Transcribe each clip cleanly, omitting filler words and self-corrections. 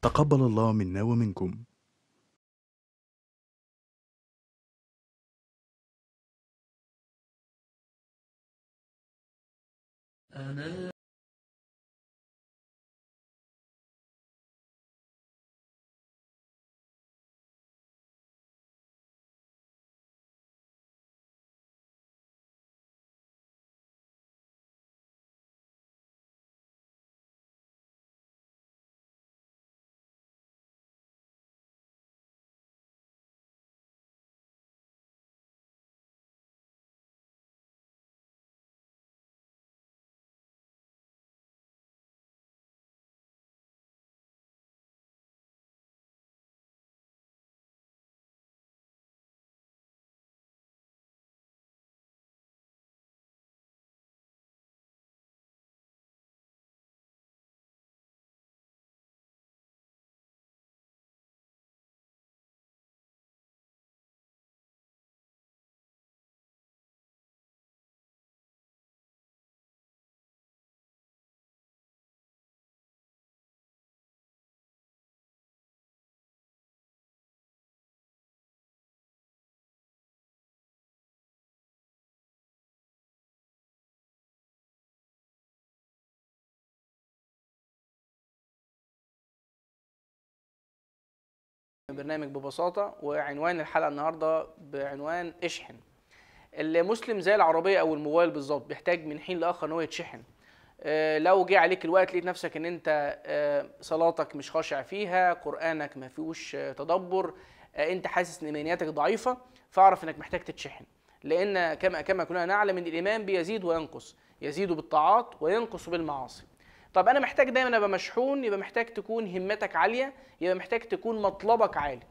تقبل الله منا ومنكم. أنا برنامج ببساطة، وعنوان الحلقة النهاردة بعنوان اشحن. المسلم زي العربية أو الموبايل بالظبط، بيحتاج من حين لآخر إن هو يتشحن. لو جه عليك الوقت لقيت نفسك إن أنت صلاتك مش خاشع فيها، قرآنك ما فيهوش تدبر، أنت حاسس إن إيمانياتك ضعيفة، فاعرف إنك محتاج تتشحن. لأن كما كلنا نعلم إن الإيمان بيزيد وينقص، يزيد بالطاعات وينقص بالمعاصي. طب أنا محتاج دايما أبقى مشحون، يبقى محتاج تكون همتك عالية، يبقى محتاج تكون مطلبك عالي.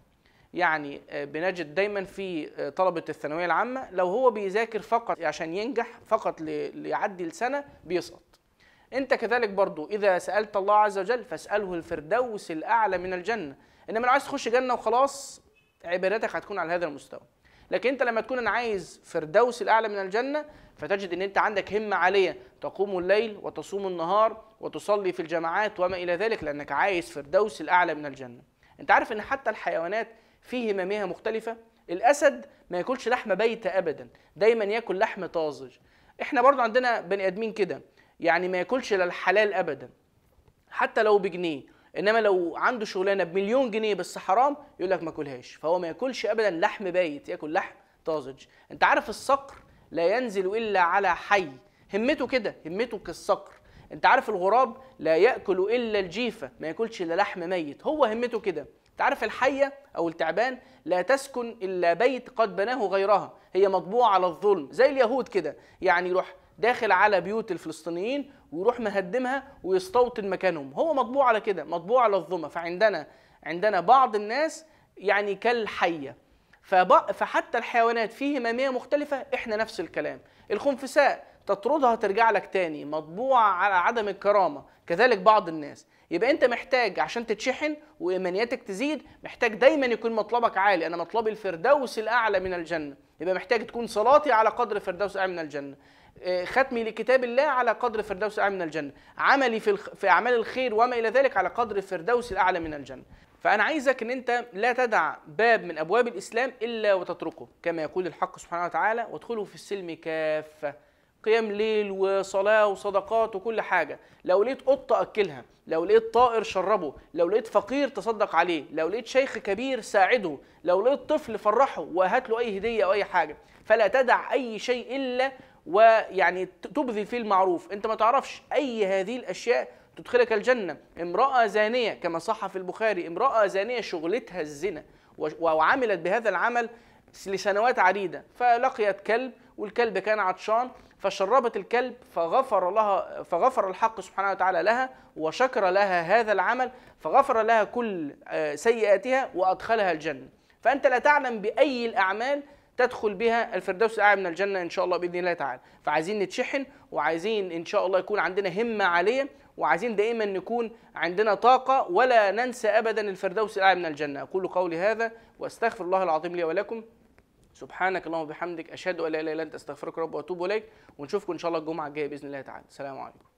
يعني بنجد دايما في طلبة الثانوية العامة لو هو بيذاكر فقط عشان ينجح، فقط ليعدي السنة، بيسقط. أنت كذلك برضو إذا سألت الله عز وجل فاسأله الفردوس الأعلى من الجنة. إنما لو عايز تخش جنة وخلاص، عباداتك هتكون على هذا المستوى. لكن أنت لما تكون أنا عايز فردوس الأعلى من الجنة، فتجد أن أنت عندك همة عالية، تقوم الليل وتصوم النهار وتصلي في الجماعات وما إلى ذلك، لأنك عايز فردوس الأعلى من الجنة. أنت عارف أن حتى الحيوانات في هممها مختلفة. الأسد ما ياكلش لحمة بايتة أبدا، دايما ياكل لحم طازج. إحنا برضو عندنا بني آدمين كده، يعني ما ياكلش للحلال أبدا حتى لو بجنيه، إنما لو عنده شغلانة ب1,000,000 جنيه بس حرام يقول لك ما اكلهاش. فهو ما ياكلش أبدا لحم بايت، ياكل لحم طازج. أنت عارف الصقر لا ينزل إلا على حي، همته كده، همته كالصقر. أنت عارف الغراب لا يأكل إلا الجيفة، ما ياكلش إلا لحم ميت، هو همته كده. أنت عارف الحية أو التعبان لا تسكن إلا بيت قد بناه غيرها، هي مطبوعة على الظلم زي اليهود كده، يعني يروح داخل على بيوت الفلسطينيين ويروح مهدمها ويستوطن مكانهم، هو مطبوع على كده، مطبوع على الظلمة. فعندنا بعض الناس يعني كالحية، فحتى الحيوانات فيه هممية مختلفة، احنا نفس الكلام. الخنفساء تطردها ترجع لك تاني، مطبوعة على عدم الكرامة، كذلك بعض الناس. يبقى انت محتاج عشان تتشحن وإيمانياتك تزيد، محتاج دايما يكون مطلبك عالي. انا مطلبي الفردوس الأعلى من الجنة، يبقى محتاج تكون صلاتي على قدر الفردوس الأعلى من الجنة، ختمي لكتاب الله على قدر الفردوس الأعلى من الجنة، عملي في أعمال الخير وما إلى ذلك على قدر الفردوس الأعلى من الجنة. فأنا عايزك إن أنت لا تدع باب من أبواب الإسلام إلا وتتركه، كما يقول الحق سبحانه وتعالى: وادخلوا في السلم كافة. قيام ليل وصلاة وصدقات وكل حاجة. لو لقيت قطة أكلها، لو لقيت طائر شربه، لو لقيت فقير تصدق عليه، لو لقيت شيخ كبير ساعده، لو لقيت طفل فرحه وهات له أي هدية أو أي حاجة. فلا تدع أي شيء إلا ويعني تبذل فيه المعروف. أنت ما تعرفش أي هذه الأشياء تدخلك الجنة. امرأة زانية كما صح في البخاري، امرأة زانية شغلتها الزنا وعملت بهذا العمل لسنوات عديدة، فلقيت كلب والكلب كان عطشان فشربت الكلب، فغفر لها، فغفر الحق سبحانه وتعالى لها وشكر لها هذا العمل، فغفر لها كل سيئاتها وأدخلها الجنة. فأنت لا تعلم بأي الأعمال تدخل بها الفردوس الأعلى من الجنة إن شاء الله بإذن الله تعالى. فعايزين نتشحن، وعايزين إن شاء الله يكون عندنا همة عالية، وعايزين دائما نكون عندنا طاقة، ولا ننسى أبدا الفردوس الأعلى من الجنة. أقول قولي هذا وأستغفر الله العظيم لي ولكم. سبحانك اللهم وبحمدك، أشهد أن لا إله إلا أنت، أستغفرك رب وأتوب إليك. ونشوفكم إن شاء الله الجمعة الجاية بإذن الله تعالى. السلام عليكم.